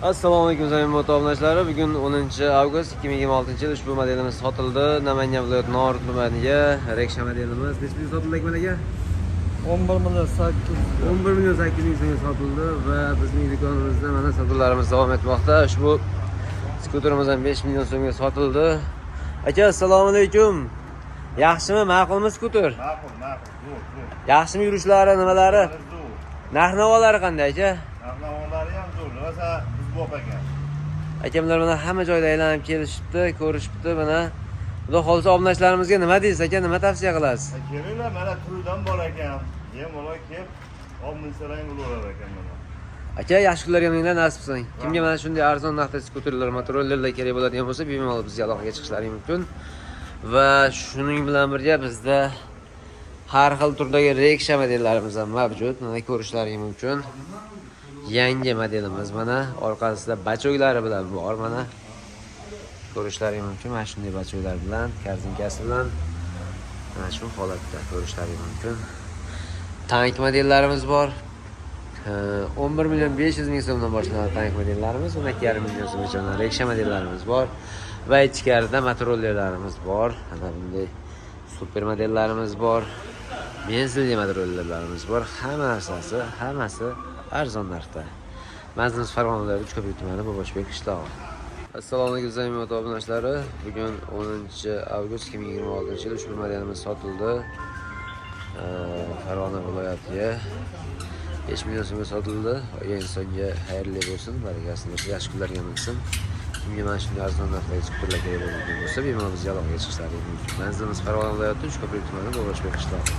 Assalomu alaykum, zamin moto obunachilari. Bugun 10 avgust 2026 yil ushbu modelimiz sotildi. Namangan viloyati Norin tumaniga Reksha modelimiz. Necha pulga sotildi, Akmal aka? 11 million 800. 11 million 800 ming so'mga sotildi va bizning do'konimizda mana sotuvlarimiz davom etmoqda. Ushbu skuterimiz ham 5 million so'mga sotildi. Aka, assalomu alaykum. Yaxshimi, ma'qulmi skuter? Ma'qul, ma'qul, zo'r, zo'r. Yaxshimi yurishlari, nimalari? Zo'r. Narx navolari qanday, aka? Narx-navolari ham zo'r. Rosa bizbop ekan. Akamlar mana hamma joyda aylanib kelishibdi, ko'rishibdi mana. Xudo xohlasa, obunachilarimizga nima deysiz, aka, nima tavsiya qilasiz? Kelinglar, mana turidan bor ekan. Bemalol kelib, olib minsalang bo'laverar ekan mana. Aka, yaxshi kunlarga mininglar, nasib qilsin. Kimga mana shunday arzon narxda skuterlar, motorollerlar kerak bo'ladigan bo'lsa, bemalol bizga aloqaga chiqishlari mumkin. Va shuning bilan birga bizda har xil turdagi Reksha modellarimiz ham mavjud. Mana, ko'rishlaring mumkin. Yangi modelimiz mana orqasida бачок lari bilan bor mana. Ko'rishlaring mumkin, mana shunday бачок lar bilan, корзинка si bilan mana shu holatda ko'rishlaring mumkin. Tank modellarimiz bor. 11 million 500 ming so'mdan boshlanadi tank modellarimiz, 12,5 million so'mgacha mana Reksha modellarimiz bor va ichkarida motorollerlarimiz bor. Mana bunday super modellarimiz bor. Benzinli motorollerlarimiz bor. Hamma narsasi, hammasi arzon narxda. Manzilimiz Farg'ona viloyati, Uchko'prik tumani, Boboshbek qishlog'i. Assalomu alaykum, zamin moto obunachilari. Bugun 10 avgust 2026 yil ushbu modelimiz sotildi. Farg'ona viloyatiga 5 million so'mga sotildi. Olgan insonga xayrli bo'lsin, barakasini bersin, yaxshi kunlarga minsin. Kimga mana shunday arzon narxdagi skuterlar kerak bo'ladigan bo'lsa, bemalol bizga aloqaga chiqishlari mumkin. Manzilimiz Farg'ona viloyati, Uchko'prik tumani, Boboshbek qishlog'i.